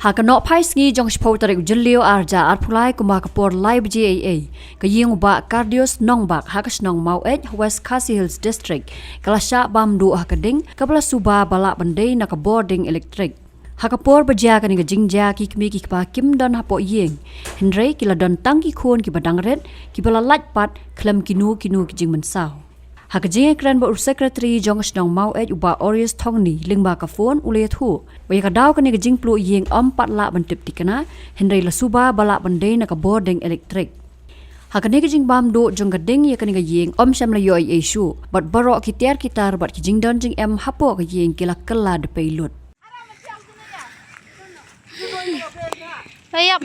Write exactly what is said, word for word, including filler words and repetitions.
Ha ka nohphai sngi jong shiphew tarik u Jylliew arhajar arphew lai kumba ka por lai baje eiei, ka ïing u Bah Cardius Nongbak ha ka shnong Maweit ha West Khasi Hills District ka la shah bam duh ha ka ding kaba la suba ba lah ban dei na ka bording elektrik. Ha ka por ba jia kane ka jingjia ki kmie ki kpa kim don hapoh ïing, hynrei ki la don tang ki khun kiba dang rit kiba la lait pat khlem kino kino ki jingmynsaw. Ha ka jingïakren bad u Secretary jong ka shnong Maweit u Bah Orius Thongni lyngba ka phone u la ïathuh ba ïa ka daw kane ka jingpluh ïing ym pat lah ban tip thikna, hynrei la suba ba lah ban dei na ka bording elektrik. Ha kane ka jingbam duh jong ka ding ïa kane ka ïing ym shym la ïoh ei ei shuh bad baroh ki tiar ki tar bad ki jingdon jingem hapoh ka ïing ki la kylla da pei lut. Ayap.